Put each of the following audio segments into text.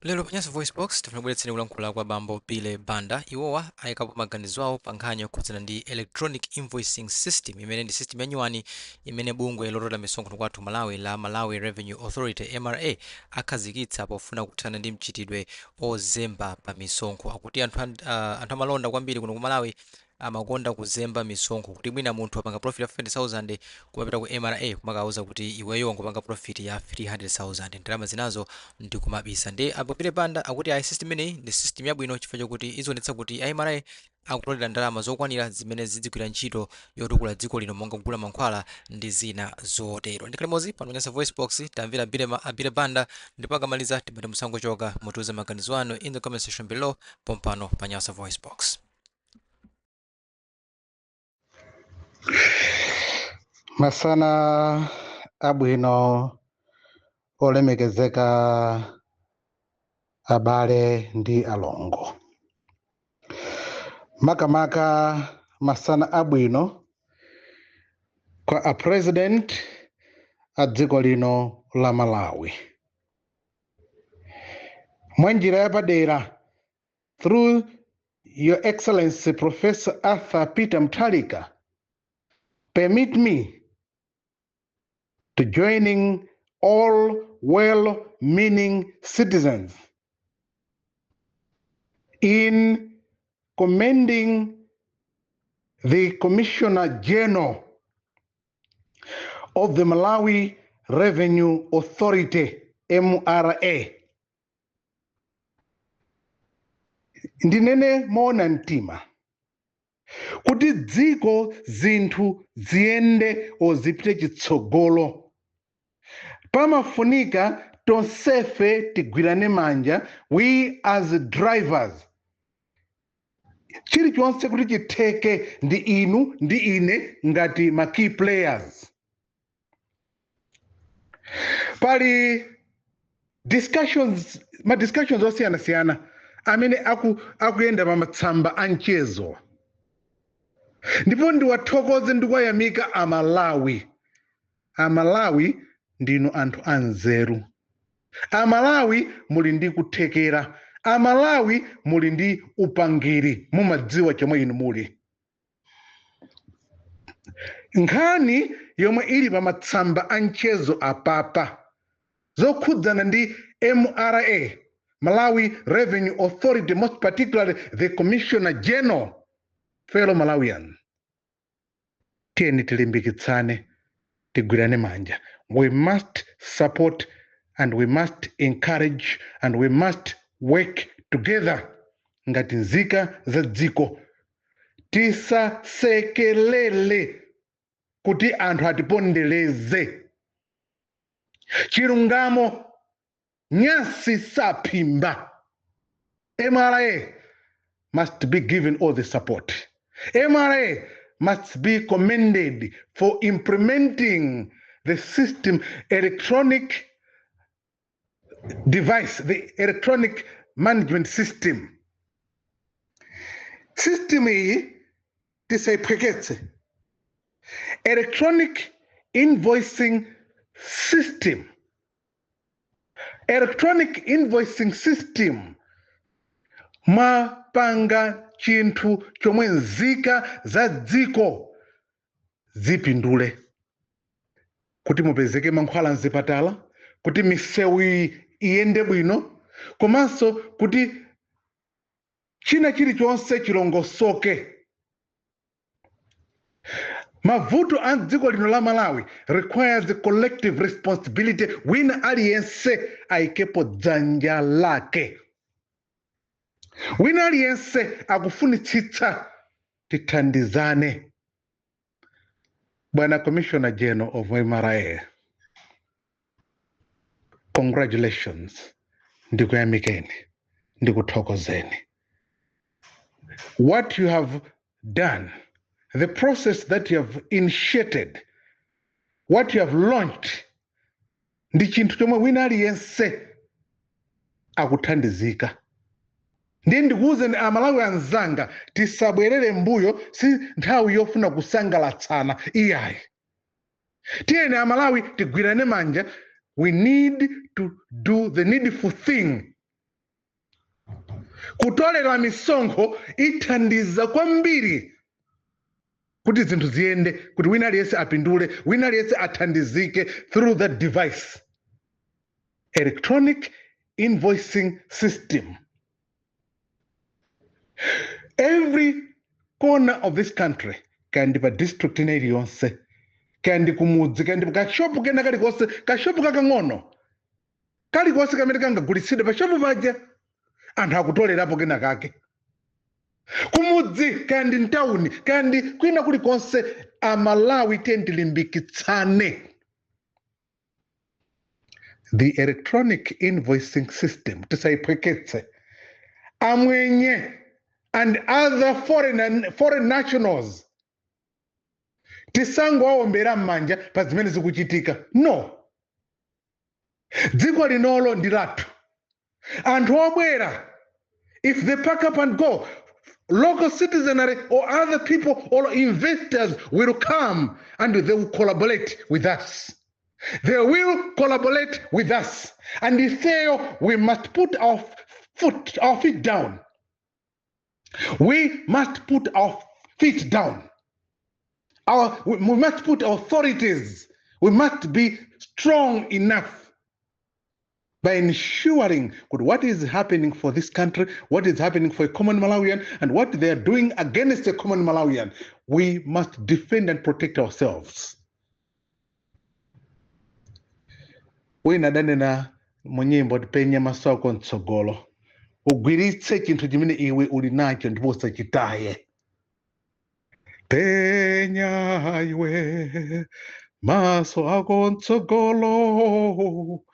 Lero pa Nyasa VoiceBox tifuna kubweretseni kulankhula kwa bambo Billy Banda. Iwowa ayikapo maganizo awo pa nkhani yokhudzana ndi electronic invoicing system, imene ndi system yanyuwani imene bungwe lotolera misonkho kwathu Malawi la Malawi Revenue Authority, MRA, akhazikitsa pofuna kuthana ndi mchitidwe ozemba pa misonkho. Akuti anthu amalonda kwambiri kuno ku Malawi amakonda kuzemba misonkho, kuti mwina munthu apanga profit ya 50,000, kumapita ku MRA kumakauza kuti iweyo wangopanga profit ya 300,000, ndalama zinazo ndikumabisa. Ndi a Billy Banda akuti ayi, system imeneyi ndi system yabwino chifukwa chokuti izionetsa kuti a MRA akutolera ndalama zokwanira zimene zizigwira ntchito yotukula dziko lino, monga kugula mankhwala ndi zina zotero. Ndikhale limodzi pano Nyasa Voice Box, tamvera a Billy Banda, ndipo akamaliza timati musangochoka, mutiuze maganizo anu in the comment section below pompano pa Nyasa Voice Box. Masana abwino, olemekezeka abale ndi alongo, makamaka masana abwino kwa a president a dziko lino la Malawi. Mwa njira yapadera, through Your Excellency Professor Arthur Peter Mutharika, permit me to joining all well-meaning citizens in commending the Commissioner General of the Malawi Revenue Authority, MRA. Ndinene moona mtima kuti dziko zinthu ziyende o zipite chitsogolo, pamafunika tonsefe tigwirane manja. We as drivers, chilichonse kuti chitheke ndi inu ndi ine ngati ma key players. Pali discussions, ma discussions osiyanasiyana amene akuyenda pa matsamba a mchezo, ndipo ndiwathokoze ndikuwayamika Amalawi. Amalawi ndinu anthu anzeru, Amalawi muli ndi kuthekera, Amalawi muli ndi upangiri, mumadziwa chomwe inu muli. Nkhani yomwe ili pa matsamba a mchezo apapa zokhudzana ndi MRA, Malawi Revenue Authority, most particularly the Commissioner General, fellow Malawian, tiyeni tilimbikitsane, tigwirane manja. We must support and we must encourage and we must work together ngati nzika za dziko. Tisasekelele kuti anthu atipondereze. Chilungamo nyasi saphimba. MRA must be given all the support. MRA must be commended for implementing the system, electronic device, the electronic management system. System iyi tisayiphweketse. Electronic invoicing system, electronic invoicing system, mwapanga chinthu chomwe nzika za dziko zipindule, kuti mupezeke mankhwala mzipatala, kuti misewu iyende bwino, komanso kuti china chilichonse chilongosoke. Mavuto a dziko lino la Malawi requires collective responsibility. Wina aliyense ayikepo dzanja lake, wina aliyense akufunitsitsa tithandizane. Bwana Commissioner General of MRA, congratulations, ndikuyamikeni, ndikuthokozeni. What you have done, the process that you have initiated, what you have launched, ndi chinthu chomwe wina aliyense akuthandizika. Ndiye ndikuwuzeni Amalawi anzanga, tisabwerere mbuyo. Si nthawi yofuna kusangalatsana iyayi. Tiyeni Amalawi tigwirane manja. We need to do the needful thing. Kutolera misonkho ithandiza kwambiri kuti zinthu ziyende, kuti wina aliyense apindule, wina aliyense athandizike through that device, electronic invoicing system. Every corner of this country, kandi pa district ina iliyonse, kandi kumudzi, kandi kashopu kena kalikonse, kashopu kakang'ono kalikonse kamene kangagulitsidwe pa shopu paja, anthu akutolerapo kena kake kumudzi kandi mtawuni kandi kwina kulikonse. Amalawi, tiyeni tilimbikitsane the electronic invoicing system, tisayiphweketse. Amwenye and other foreign nationals, tisangowawombera m'manja pa zimene zikuchitika. No, dziko linolo ndi lathu. Anthu obwera, if they pack up and go, local citizenry or other people or investors will come and they will collaborate with us. They will collaborate with us, and ifeyo, we must put our feet down. We must put our feet down. We must put authorities. We must be strong enough by ensuring good what is happening for this country, what is happening for a common Malawian, and what they are doing against a common Malawian. We must defend and protect ourselves. Wina adanena mu nyimbo, "Penya maso ako mtsogolo, ugwiritse chinthu chimene iwe uli nacho ndipo usachitaye." Penya iwe maso ako mtsogolo,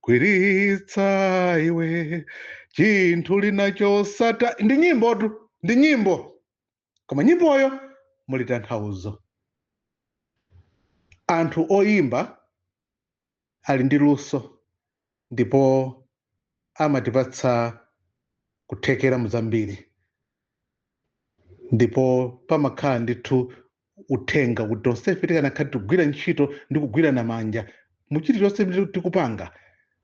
gwiritsa iwe chinthu linacho sata. Ndi nyimbo tu, ndi nyimbo, koma nyimboyo muli tanthauzo. Anthu oyimba ali ndi luso ndipo amatipatsa kuthekera muzambiri, ndipo pamakhala ndithu uthenga kuti tonsefe tikanakhala tikugwira ntchito ndi kugwirana manja mu chilichonse tikupanga,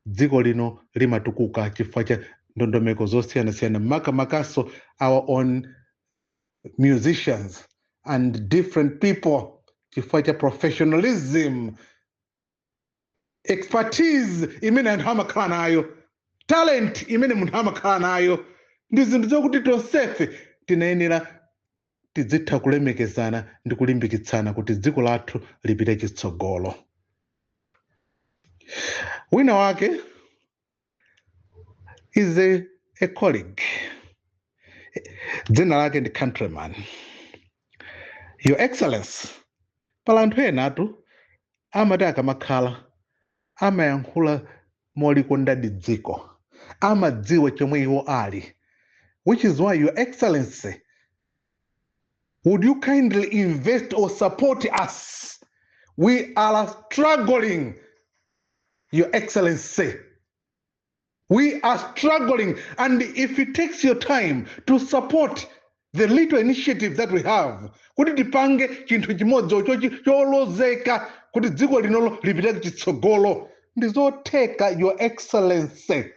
dziko lino limatukuka chifukwa cha ndondomeko zosiyanasiyana, makamakaso our own musicians and different people, chifukwa cha professionalism, expertise imene anthu amakhala nayo, talent imene munthu amakhala nayo. Ndi zinthu zokuti tonsefe tinayenera tizitha kulemekezana ndi kulimbikitsana kuti dziko lathu lipite chitsogolo. Wina wake is a colleague, dzina lake ndi Countryman. Your Excellency, pala anthu enatu amati akamakhala amayankhula molikondadi dziko, amadziwa chomwe iwo ali, which is why, Your Excellency, would you kindly invest or support us? We are struggling, Your Excellency. We are struggling, and if it takes your time to support the little initiative that we have, kuti tipange chinthu chimodzi chochi cholozeka kuti dziko linolo lipite chitsogolo, ndi zotheka, Your Excellency,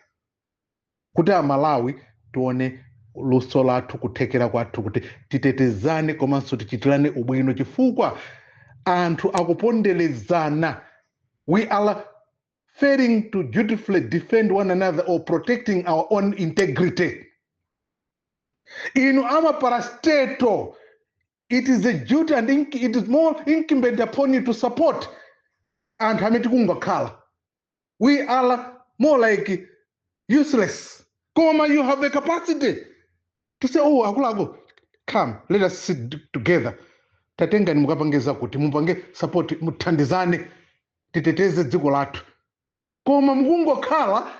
kuti Amalawi tione luso lathu, kuthekera kwathu, kuti titetezane komanso tichitirane ubwino, chifukwa anthu akuponderezana. We are failing to dutifully defend one another or protecting our own integrity. Inu ama parastatal, it is a duty and it is more incumbent upon you to support anthu amene tikungokhala. We are more like useless, koma you have the capacity to say, "Oh, akuluakulu, come, let us sit together. Tatengani mukapangeza kuti mupange support, muthandizane, titeteze dziko lathu." Koma mukungokhala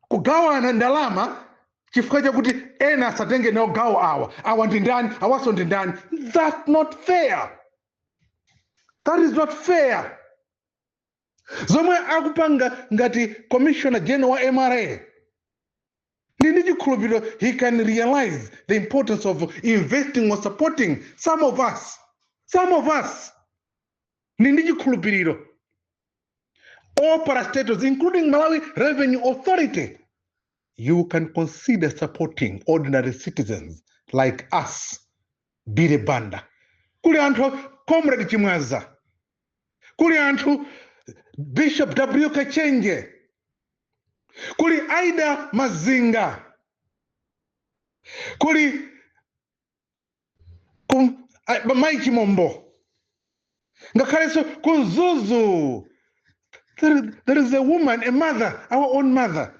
kugawana ndalama chifukwa chakuti ena asatenge nawo gawo. Awa, awa ndi ndani? Awaso ndi ndani? That's not fair. That is not fair. Zomwe akupanga ngati Commissioner General wa MRA, ndi chikhulupiriro he can realize the importance of investing or supporting some of us, some of us. Ndi chikhulupiriro all parastatals, including Malawi Revenue Authority, You can consider supporting ordinary citizens like us, Billy Banda. Kuli anthu, Comrade Chimwaza, kuli anthu, Bishop W Kachenje, kuli Aida Mazinga, kuli Mai Chimombo, ngakhalenso kuZuzu there is a woman, a mother, our own mother,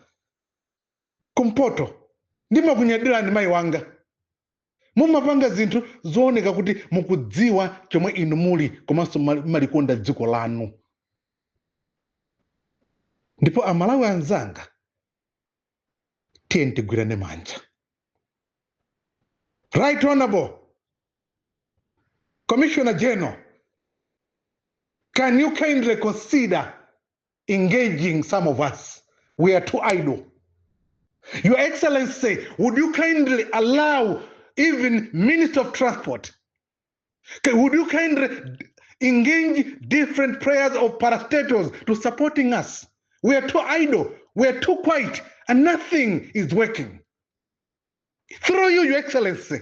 kumpoto. Ndimakunyadirani, mayi wanga. Mumapanga zinthu zooneka kuti mukudziwa chomwe inu muli, komanso malikonda dziko lanu. Ndipo Amalawi anzanga, tiye tigwirane manja. Right Honorable Commissioner General, can you kindly consider engaging some of us? We are too idle. Your Excellency, would you kindly allow even Minister of Transport, okay, would you kindly engage different players of parastatals to supporting us? We are too idle, we are too quiet, and nothing is working. Through you, Your Excellency,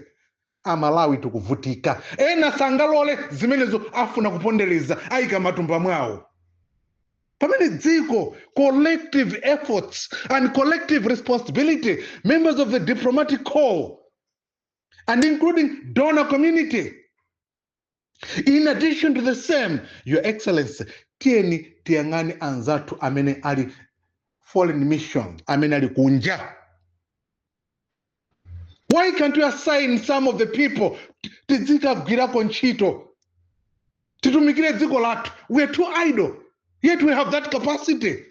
Amalawi tikuvutika. Ena sangalole zimenezo, afuna kupondereza, ayika matumba mwawo. Pamene dziko, collective efforts and collective responsibility, members of the diplomatic corps and including donor community. In addition to the same, Your Excellency, tiyeni tiyang'ane anzathu amene ali foreign mission, amene ali kunja. Why can't we assign some of the people tizikagwirako ntchito, titumikire dziko lathu? We are too idle, yet we have that capacity.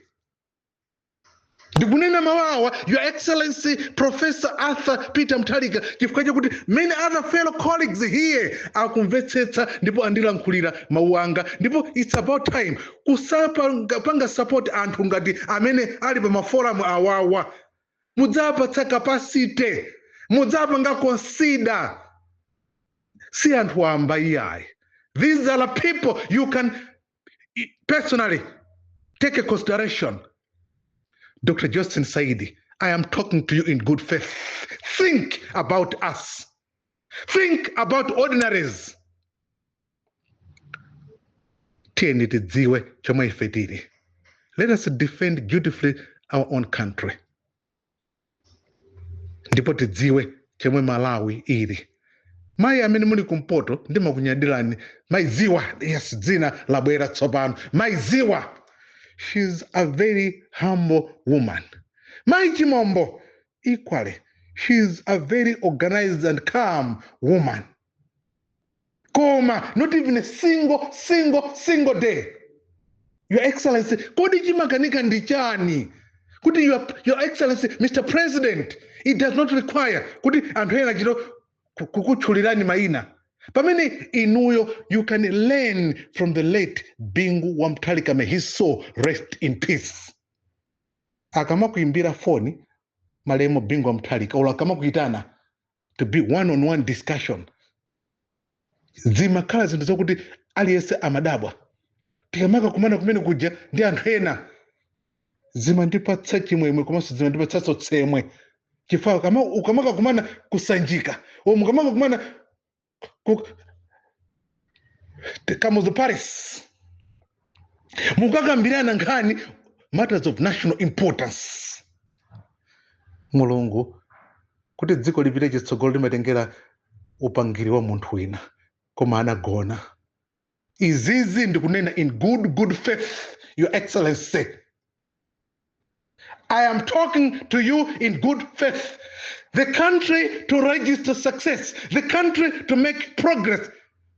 Ndikunena mawawa, Your Excellency Professor Arthur Peter Mutharika, chifukwa chakuti many other fellow colleagues here akumvetsetsa ndipo andilankhulira mawu anga. Ndipo it's about time kusapanga support anthu ngati amene ali pa maforum awawa. Mudzapatsa capacity, mudzapanga consider. Si anthu wamba iyayi. These are the people you can personally take a consideration. Dr. Justin Saidi, I am talking to you in good faith. Think about us. Think about ordinaries. Tiyeni tidziwe chomwe ife tili. Let us defend dutifully our own country. Ndipo tidziwe chomwe Malawi ili. Mayi amene muli kumpoto, ndimakunyadirani. Mayiziwa, yes, dzina labwera tsopano. Mayiziwa, she's a very humble woman. Mai Chimombo, equally, she's a very organized and calm woman. Koma not even a single, single, single day, Your Excellency, kodi chimakanika ndi chani kuti your Excellency Mr President, it does not require kuti anthu ena chito kukutchulirani mayina, pamene inuyo you can learn from the late Bingu wa Mutharika, may his soul rest in peace. Akamakuimbira foni malemu Bingu wa Mutharika, olo akamakuitana to be one on one discussion, zimakhala zinthu zakuti aliyense amadabwa. Tikamaka kumana kumene kuja ndi anthu ena, zimandipatsa chimwemwe komanso zimandipatsanso tsemwe, chifukwa ukamaka kumana kusanjika o mukamaka kumana ku Kamuzu Palace, mukakambirana nkhani, matters of national importance. Mulungu, kuti dziko lipite chitsogolo limatengera upangiri wa munthu wina, koma anagona. Izizi ndikunena in good faith. Your Excellency, I am talking to you in good faith. The country to register success, the country to make progress,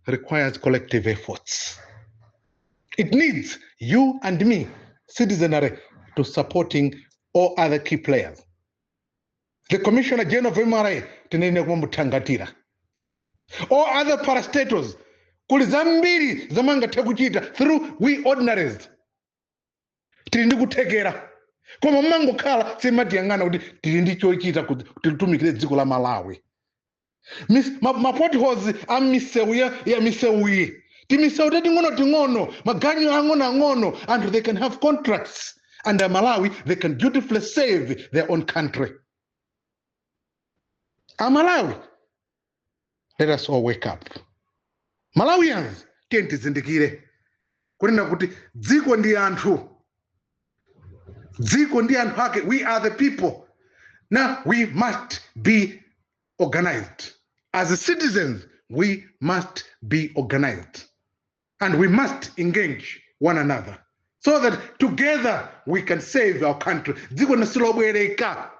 requires collective efforts. It needs you and me, citizenry, to supporting all other key players. The Commissioner General of MRA, tinene kumamuthangatira. All other parastatals, kuli zambiri zamangathe kuchita through we ordinaries. Tili ndi kuthekera, koma mmangokhala simatiyang'ana kuti tili ndi chochita kuti titumikire dziko la Malawi. Ma potholes a misewu ya misewu iyi, timisewu tating'ono ting'ono, maganyu ang'ono ang'ono, anthu they can have contracts. And Amalawi, they can beautifully save their own country. Amalawi, let us all wake up. Malawians, tiye tizindikire kunena kuti dziko ndi anthu, dziko ndi anthu ake. We are the people. Now we must be organized as citizens. We must be organized and we must engage one another so that together we can save our country. Dziko silobwereka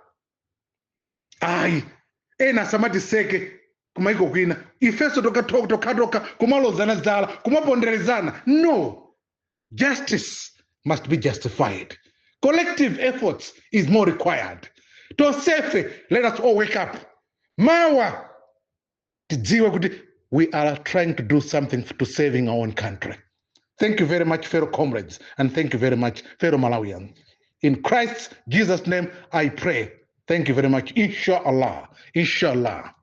ayi. Ena asamatiseke kumaiko kwina, ifenso tokhatokha kumalozana zala, kumaponderezana. No, justice must be justified. Collective efforts is more required. Tonsefe, let us all wake up. Mawa tidziwe kuti we are trying to do something to saving our own country. Thank you very much, fellow comrades, and thank you very much, fellow Malawians. In Christ Jesus' name I pray. Thank you very much. Inshallah, inshallah.